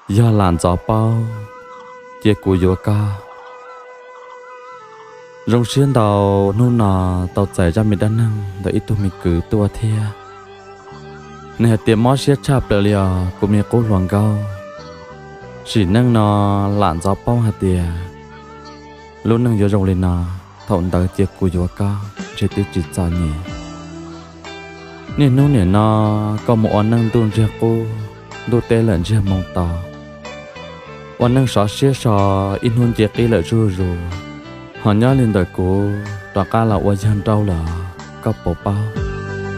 Yog lam ntxov paub, cia kuv yuav koj. Zoo siab ntau, hnub no tau txais zaj me dab neeg ntawm ib tug me kwv tuaj thiab. Nws hais tias mob siab tshaj plaws li os kuv me qub hluas nkauj. Sim neej no lam ntxov paub hais tias lub neej yuav zoo li no, thaum ntawd cia kuv yuav koj ntshe twb tsis txom nyem. Niaj hnub nim no koj mus ua neej ntuj ntsiag qub, ntuj teb lawm ntsiag moo to, ua neej sov siab so ib hnub nce qib lawm zuj zus, ho nyob li ntawm kuv rov qab los ua yawg nrauj lawm, koj puas paub?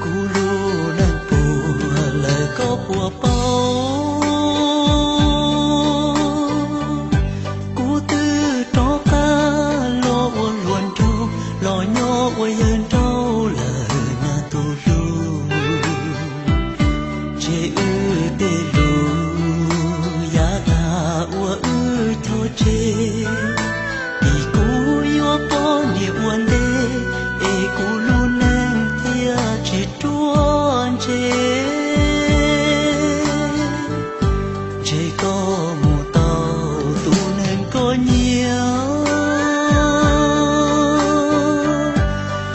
Kuv lub neej puas lawm koj puas paub? Kuv twb rov qab los ua hluas nraug, los nyob ua yawg nraug lawm na tus hlub. Ntshe wb tej lus yav tag uas wb cog tseg, vim kuv yuav poj niam ua ntej, es kuv lub neej thiaj tsis ruaj ntseg. Ntshe koj mus tau tus neeg koj nyiam,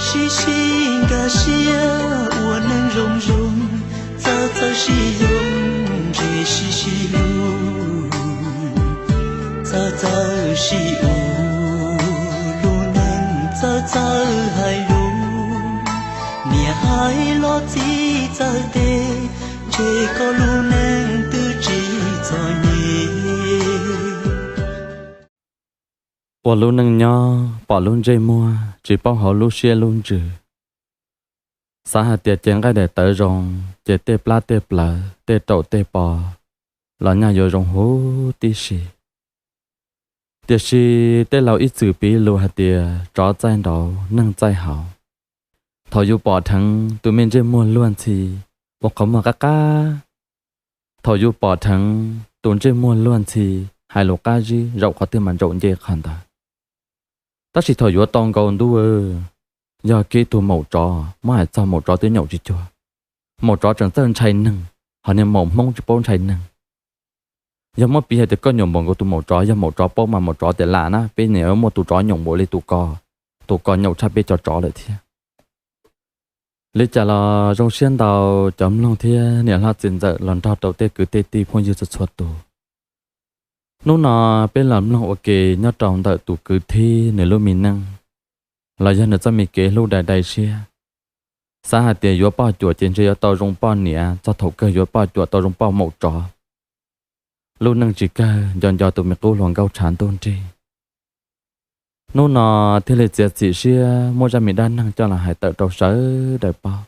sib sib nkag siab ua neeg zoo zoo, txawj txawj sib yoog ntshe sib sib hlub, txawj txawj sib ua lub neej txawj txawj hais lus, niam hais los txiv txawj teb, ntshe koj lub neej twb tsis txom nyem. Ua lub neej nyob pom lub ntsej muag tsis paub hauv lub siab lub ntsws. Xav hais tias ces nqaij daim tawv zoo, ces tej plab tej plawv tej raum tej pos los nyaj yuav zoo huv tib si. Tiam sis tej laus ib txwm piv lus hais tias tsov txaij nraud neeg txaij hauv. Thaum yus pom dheev tus me ntsej muag luag ntxhi ua qhov muag qab qab, thaum yus pom dheev tus ntsej muag luag ntxhi hais lus qab zib zaum qhov twg mas ntsaum nce qhov ntawd. Tab sis thaum yuav tau nkaus ntuj, yog kiag ib tug maum tsov, muab hais txog maum tsov twb nyaum tsis cuag. Maum tsov tseem txawj ntshai neeg, ho niag maum hmoob tsis paub ntshai neeg. Yog muab piv hais tias koj nyaum npaum nkaus tus maum tsov, yog maum tsov paub mas maum tsov tias lam na, peb niam muaj tus tsov nyaum npaum li tus ko, tus ko nyaum tshaj peb cov tsov lawm thiab. Li cas los zoo siab ntau cov mloog thiab niam hlob txiv ntxawm los nrog rau tej kwv tej tij phooj ywg txhua txhua tus. Hnub no peb los mloog ua ke nyob rau ntawm tus kwv Thib nws lub me neej, los yog nws txoj me kev hlub dai dai siab. Xav hais tias yuav poj cuam ces ntshe yuav tau zoo poj niam, txog thaum kawg yuav poj cuam tau zoo poj maum tsov. Lub neej tsis kawg nco nco tus me qub hluas nkauj tshav ntuj nrig. Hnub no thiaj li txiav txim siab muab zaj me dab neeg coj los hais tawm rau sawv daws paub.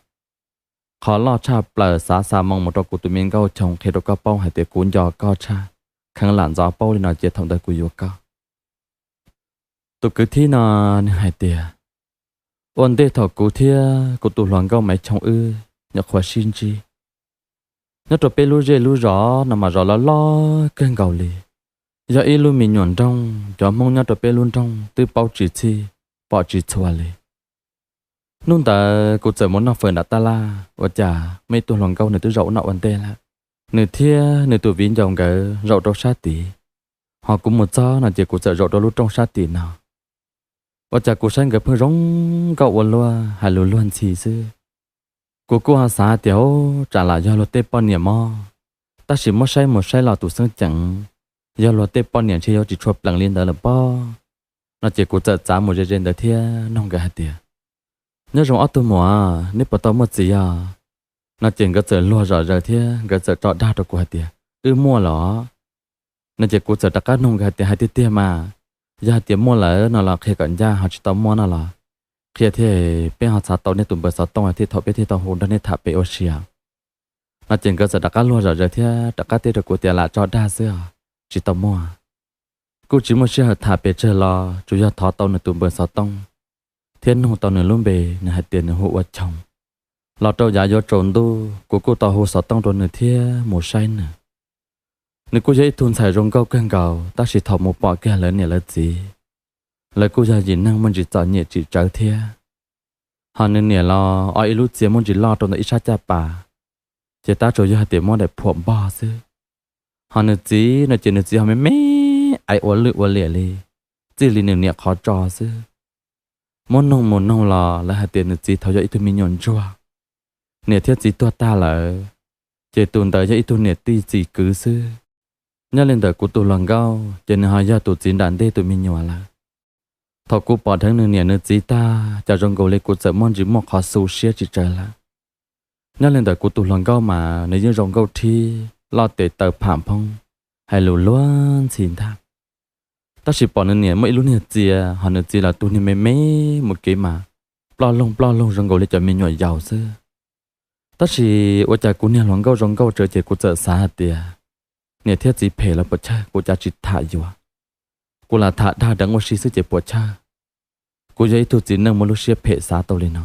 Qhov loj tshaj plaws xav xa moo mus rau kuv tus me nkauj Choo qhia rau koj paub hais tias kuv nco koj tshaj, kheev lam ntxov paub li no ces thaum ntawd kuv yuav koj. Tus kwv Thib no nws hais tias, ua ntej thaum kuv thiab kuv tus hluas nkauj Maiv Choo wb nyuam qhuav sib ntsib, nyob rau peb lub zej lub zos no mas zos loj loj kawg nkaus li, yog ib lub me nyuam nroog, cov Hmoob nyob rau peb lub nroog twb paub tsis txhij pom tsis txhua li. Hnub ntawd kuv txawm mus noj fawm nram tab laj, ua cas muaj ib tug hluas nkauj nws twb zaum noj ua ntej lawm. Nws thiab nws tus viv ncaus nkawd zaum rau sab tid, ho kuv mus txog no ces kuv txawm zaum rau lub rooj sab tim no. Ua cas kuv saib nkawd pheej zoo nkauj ua luaj, hais lus luag ntxhi xwb. Kuv kuj ho xav tias, tsam lam yog luag tej poj niam mog, tab sis muab saib mus saib los tus xeeb ceem, yog luag tej poj niam ntshe yuav tsis tshua plees li ntawd lawm pob. No ces kuv txawm txav mus ze ze ntawd thiab nug nkawd hais tias, nyob zoo ob tug muam, neb puas tau muaj txiv os? No ces nkawd txawm luag zom zaws thiab nkawd txawm tso dag rau kuv hais tias, wb muaj los. No ces kuv txawm rov qab nug nkawd hais tias, hais tiag tiag mas, yog hais tias muaj lawm no los qhia kom ncaj, ho tsis tau muaj no los qhia thiab, peb ho txhav tau nej tus npawb xov tooj thiab thaum peb thiaj tau hu nrog nej tham pem ua si. No ces nkawd txawm rov qab luag zom zaws thiab rov qab teb rau kuv tias lam tso dag xwb os, tsis tau muaj. Kuj tsis muaj sij hawm tham pes tsawg los tsuas yog thov tau nws tus npawb xov tooj thiab nug tau nws lub npe, nws hais tias nws hu ua Choo. Los rau yav yuav tsaus ntuj kuv kuj tau hu xov tooj rau nws thiab mus saib nws. Nws kuj yog ib tug ntxhais zoo nkauj kawg nkaus, tab sis thaum mus pom kiag lawv niam lawv txiv, lawv kuj yog yim neeg muaj ntsis txom nyem tsim tsawv thiab. Ho nws niam los o ib lub txiav muaj ntsis loj rau ntawm ib sab caj pas, ces tab tsuas yog hais tias muab daim phuam npog xwb. Ho nws txiv no ces nws txiv ho me me, aiv ua lwj ua liam li, txij li nws niam qhov tso xwb. Muab noog mus noog los lawv hais tias nws txiv thaum yog ib tug me nyuam ntsuag, niam thiab txiv tuag tag lawm, ces tus ntawd yog ib tug niam tij txiv kwv xwb. Nyob li ntawm kuv tus hluas nkauj ces nws ho yog tus txiv nram ntej tus me nyuam lawm. Thaum kuv pom dheev nws niam nws txiv tag, cas zoo nkaus li kuv txawm muaj ntsis muaj qhov xu siab tsis tsawg lawm. Nyob li ntawm kuv tus hluas nkauj mas nws yeej zoo nkauj thib loj tes taw pham phoob, hais lus luag ntxhi ntag. Tab sis pom nws niam muaj ib lub niag txia, ho nws txiv los tus niag me me mus kev mas ploj loog ploj loog zoo nkaus li cov me nyuam yaus xwb. Tab sis ua cas kuv niag hluas nkauj zoo nkauj tsawv ces kuv txawm xav hais tias, niam thiab txiv phem los puas chawj, kuv cas tsis tham yuav. Kuv lam tham dag deev ua si xwb ces puas chawj. Kuv yog ib tug txiv neej muaj lub siab phem xav tau li no.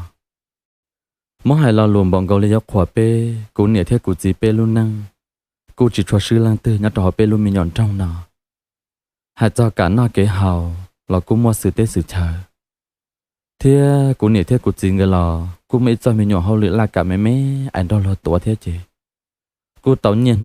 Muab hais lo lus npaum nkaus li yuav qhuas peb, kuv niam thiab kuv txiv peb lub neej kuj tsis tshua swb leej twg nyob rau hauv peb lub me nyuam nroog no. Hais txog kam noj kev haus los kuj muaj xwm teb xwm chaw, thiab kuv niam thiab kuv txiv nkawd los kuj muaj ib txoj me nyuam hauj lwm laj kam me me es nrog luag tuav thiab ces kuj tau nyiaj